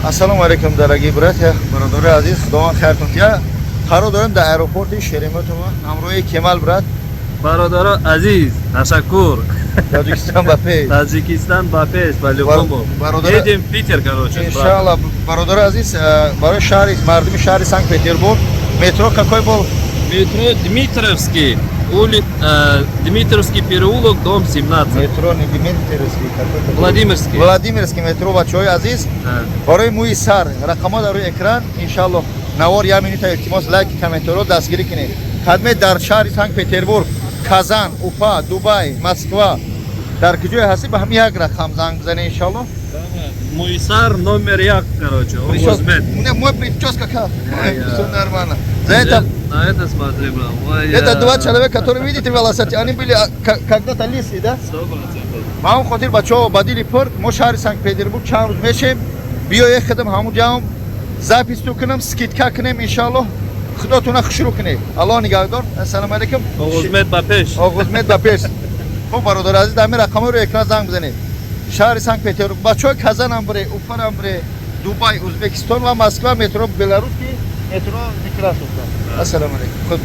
Ассалому алейкум, дорогие братья, бародари азиз, Худованд хайртон тия. Қарор дорем дар аэропорти Шереметьево, ҳамроҳи Кемал брат. Бародаро азиз, ташаккур. Тоҷикистон ба пеш. Таджикистан ба пеш, по-любому. Едем в Питер, короче. Иншаллах, бародари азиз, барои шаҳри мардуми шаҳри Санкт Петербург метро какой был? Метро Дмитровский, Дмитровский переулок, дом 17. Метро не Дмитровский, какой? Владимирский. Владимирский метро, бачаҳои азиз. Да. Барои мӯи сар рақамҳо дар рӯи экран, иншаллоҳ. Навор як минута, илтимос, лайк, комментариро дастгирӣ кунед. Хадме дар шаҳри Санкт Петербург, Казан, Уфа, Дубай, Москва, дар куҷое ҳастӣ, ба ҳамин як рақам занг бизанед, иншаллоҳ. Мӯи сар номер як, короче, Огузмед. У меня мой прическа как? Я. Все нормально. За это На это смотри, брат. Ой, это два человека, которые, видите, волосатые, они были когда-то лысые, да? 100%. Ба ҳамон хотир, бачаҳо, ба дили пур мо шаҳри Санкт Петербург чанд рӯз мешем. Биёе, хидм ҳамун ҷаҳам запись ту кунам, скидка кунем, иншаллоҳ. Худотуна хушрӯ кунед, Аллоҳ нигаҳдор, ассалому алайкум. Огузмед ба пеш. Оғузмед ба пеш. Хуб, бародари азиз, дар ҳамин рақамҳои рӯи экран занг бизанед. Шаҳри Санкт Петербург, бачаҳои Казанам бире, Уфарам бире, Дубай, Узбекистон ва Москва, метро Белорусский, метро Некрасовка. Ассалому алайкум. Худ.